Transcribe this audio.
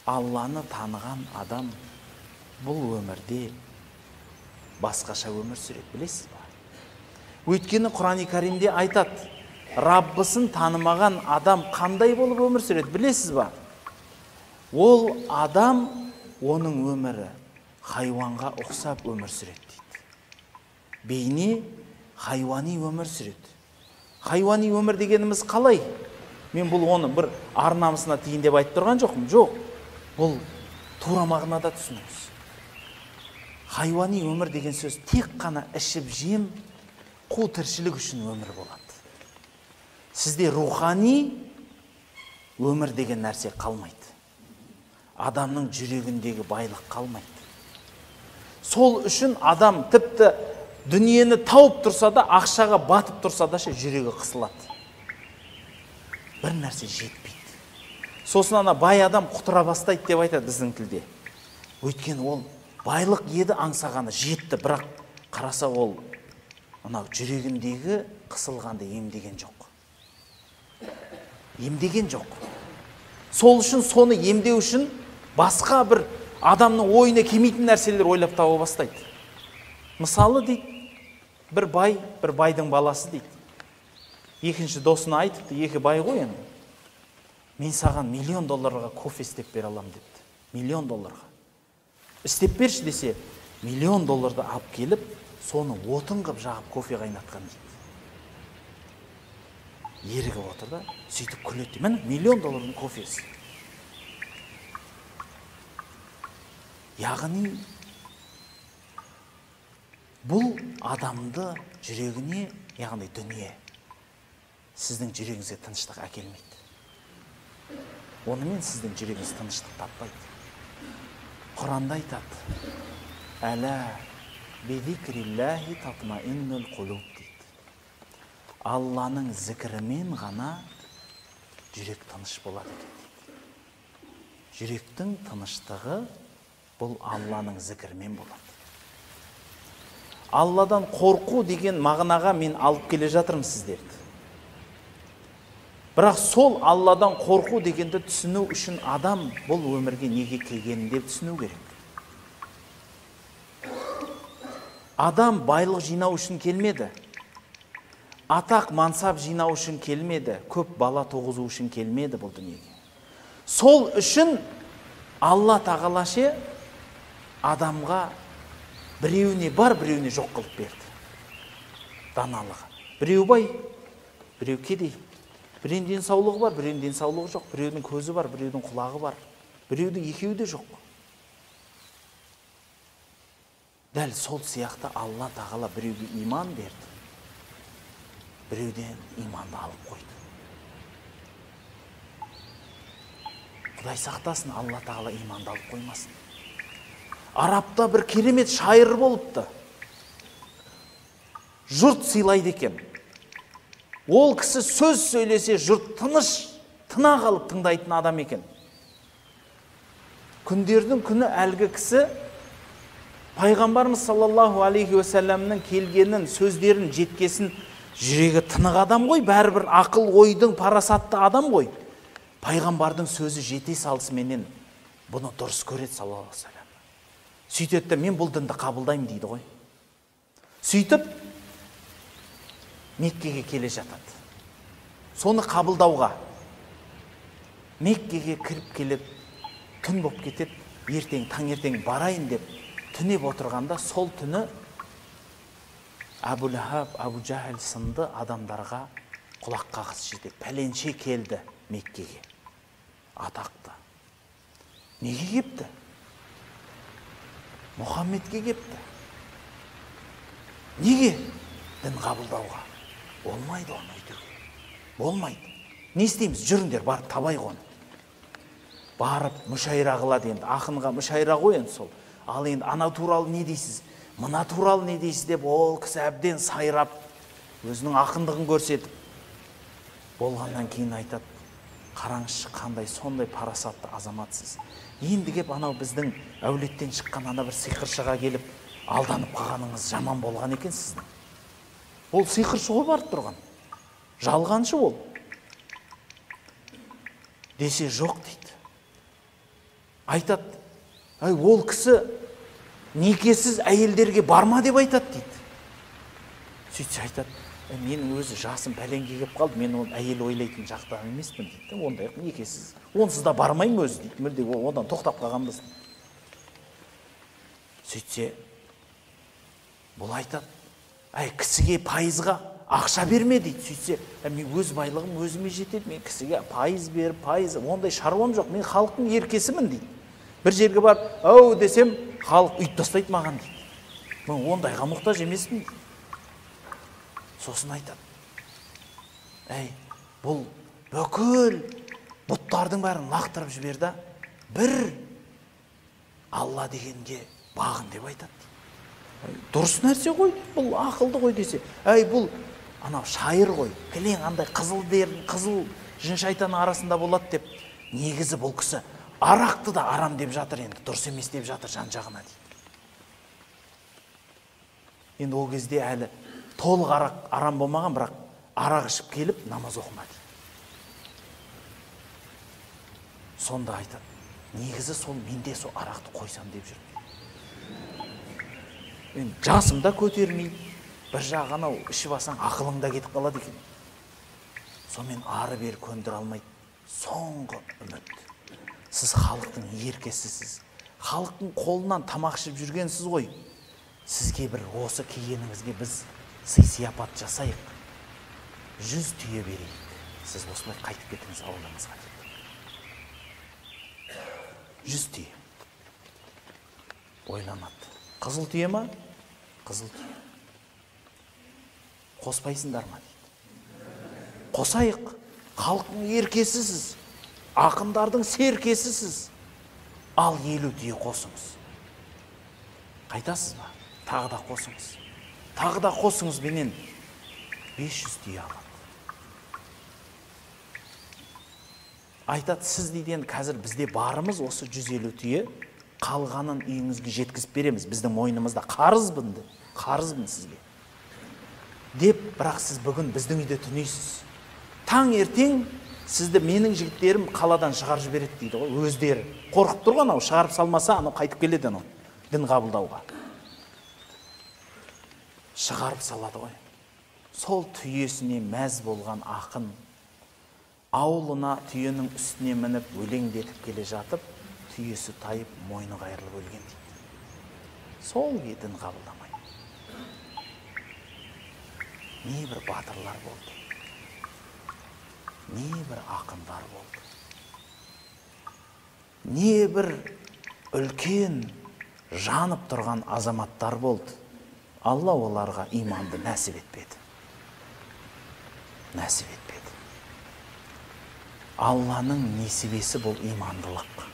Алланы таныған адам бұл өмірде басқаша өмір сүреді, білесіз ба? Өйткені Құран-и Каримде айтады, Раббысын танымаған адам қандай болып өмір сүреді, білесіз ба? Ол адам, оның өмірі хайуанға ұқсап өмір сүреді дейді. Бейне хайуани өмір сүреді. Хайуани өмір дегеніміз қалай? Мен бұл оны бір ар намысына тиін деп айтып тұрған жоқпын. Жоқ, бұл тура мағынада түсініңіз. Хайуани өмір деген сөз тек қана ішіп жем, қу тіршілік үшін өмір болады. Сізде рухани өмір деген нәрсе қалмайды. Адамның жүрегіндегі байлық қалмайды. Сол үшін адам тіпті дүниені тауып тұрса да, ақшаға батып тұрса да жүрегі қысылады. Бір нәрсе жетпейді. Сосын ана бай адам құтыра бастайды деп айтады біздің тілде. Өйткені ол байлық еді аңсағаны жетті, бірақ қараса ол анау жүрегіндегі қысылғанды емдеген жоқ. Емдеген жоқ. Сол үшін соны емдеу үшін басқа бір адамның ойына келмейтін нәрселер ойлап таба бастайды. Мысалы дейді, бір бай, бір байдың баласы дейді. Екінші досына айтыпты, екі бай ғой енді. Мен саған $1 000 000 кофе істеп бере аламын депті. $1 000 000. Істеп берші десе, $1 000 000 алып келіп, соны отын қып жағып кофе қайнатқан дейді. Ерігіп отыр да, сөйтіп күледі. Міне, $1 000 000 кофесі. Яғни, бұл адамды жүрегіне, яғни дүние, сіздің жүрегіңізге тыныштық әкелмейді. Онымен сіздің жүрегіңіз тыныштық таппайды. Құранда айтады, «Әла бизикриллахи татмаиннул қулуб» дейді. Алланың зікірімен ғана жүрек тыныш болады екен дейді. Жүректің тыныштығы бұл Алланың зікірімен болады. Алладан қорқу деген мағынаға мен алып келе жатырмын сіздерді. Бірақ сол Алладан қорқу дегенді түсіну үшін адам бұл өмірге неге келгенін деп түсіну керек. Адам байлық жинау үшін келмеді. Атақ мансап жинау үшін келмеді. Көп бала туғызу үшін келмеді бұл дүниеге. Сол үшін Алла тағала ше адамға біреуіне бар, біреуіне жоқ қылып берді. Даналығы. Біреу бай, біреу кедей. Біреудің денсаулығы бар, біреудің денсаулығы жоқ, біреудің көзі бар, біреудің құлағы бар, біреудің екеуі де жоқ. Дәл сол сияқты Алла тағала біреуге иман берді, біреуден иманды алып қойды. Құдай сақтасын, Алла тағала иманды алып қоймасын. Арабта бір керемет шайыр болыпты. Жұрт сыйлайды екен. Ол кісі сөз сөйлесе, жұрт тыныш, тына қалып тыңдайтын адам екен. Күндердің күні әлгі кісі Пайғамбарымыз саллаллаху алейхи уассаламның келгенін, сөздерін жеткесін, жүрегі тынық адам ғой, бәрібір ақыл ойдың парасатты адам ғой. Пайғамбардың сөзі жете салысыменен бұны дұрыс көреді саллаллаху алейхи уассалам. Сөйтеді, мен бұл дінді қабылдаймын дейді ғой. Сөйтіп Меккеге келе жатады. Соны қабылдауға Меккеге кіріп келіп, түн боп кетеді, ертең таңертең барайын деп түнеп отырғанда, сол түні Әбу Ләһаб, Әбу Жахил сынды адамдарға құлақ қағыс жетеді. Пәленше келді Меккеге. Атақты. Неге кепті? Мұхаммедке кепті. Неге? Дін қабылдауға. Болмайды оны өйтуге. Болмайды. Не істейміз? Жүріңдер, барып табайық оны. Барып мүшайра қылады енді. Ақынға мүшайра ғой енді сол. Ал енді ана туралы не дейсіз? Мына туралы не дейсіз деп ол кісі әбден сайрап, өзінің ақындығын көрсетіп, болғаннан кейін айтады, қараңызшы қандай сондай парасатты азаматсыз. Енді кеп анау біздің әулеттен шыққан ана бір сиқыршыға келіп алданып қалғаныңыз жаман болған екен сіздің. Ол сиқыршы ғой барып тұрған. Жалғаншы ол. Десе жоқ дейді. Айтады, әй, ол кісі некесіз әйелдерге барма деп айтады дейді. Сөйтсе айтады, менің өзі жасым пәленге келіп қалды, мен ол әйел ойлайтын жақтан емеспін дейді. Ондай некесіз, онсыз да бармаймын өзі дейді, мүлде одан тоқтап қалғанбыз. Сөйтсе, бұл айтады, әй, кісіге пайызға ақша берме дейді. Сөйтсе, мен өз байлығым өзіме жетеді, мен кісіге пайыз беріп, пайыз, ондай шаруам жоқ, мен халықтың еркесімін дейді. Бір жерге барып, әу десем, халық үйт тастайды маған дейді. Мен ондайға мұқтаж емеспін дейді. Сосын айтады, әй, бұл бүкіл бұттардың бәрін лақтырып жіберді, бір Алла дегенге бағын деп айтады. Дұрыс нәрсе ғой, бұл ақылды ғой десе, әй, бұл анау шайыр ғой, кілең андай қызыл дерін, қызыл жын шайтанның арасында болады деп. Негізі бұл кісі арақты да арам деп жатыр енді, дұрыс емес деп жатыр жан жағына дейді. Енді ол кезде әлі толық арақ арам болмаған, бірақ арақ ішіп келіп намаз оқыма дейді. Сонда айтады, негізі сол менде сол арақты қойсам деп жүрмін. Мен жасым да көтермейді, бір жағы анау ішіп алсаң ақылың да кетіп қалады екен. Сонымен ары бері көндіре алмайды. Соңғы үміт. Сіз халықтың еркесісіз. Халықтың қолынан тамақ ішіп жүргенсіз ғой. Сізге бір осы келгеніңізге біз сый-сияпат жасайық. 100 түйе берейік. Сіз осылай қайтып кетіңіз ауылыңызға деп. 100 түйе. Ойланады. Қызыл түйе ма? Қызыл түйе. Қоспайсыңдар ма дейді. Қосайық. Халықтың еркесісіз. Ақындардың серкесісіз. Ал 50 түйе қосыңыз. Қайтасыз ба? Тағы да қосыңыз. Тағы да қосыңыз менен 500 түйе алады. Айтады, сіз дейді енді қазір бізде барымыз осы 150 түйе, қалғанын үйіңізге жеткізіп береміз. Біздің мойнымызда қарызбын, қарызбын сізге. Деп, бірақ сіз бүгін біздің үйде түнейсіз. Таң ертең сізді менің жігіттерім қаладан шығарып жібереді дейді ғой, өздері. Қорқып тұрған анау, шығарып салмаса, анау қайтып келеді анау дін қабылдауға. Шығарып салады ғой. Сол түйесіне мәз болған ақын ауылына түйенің үстіне мініп өлеңдетіп келе жатып, түйесі тайып мойны қайырылып өлген дейді. Сол дін қабылдамай. Не бір батырлар болды. Не бір ақындар болды. Не бір үлкен жанып тұрған азаматтар болды. Алла оларға иманды нәсіп етпеді. Нәсіп етпеді. Алланың несібесі бұл имандылық.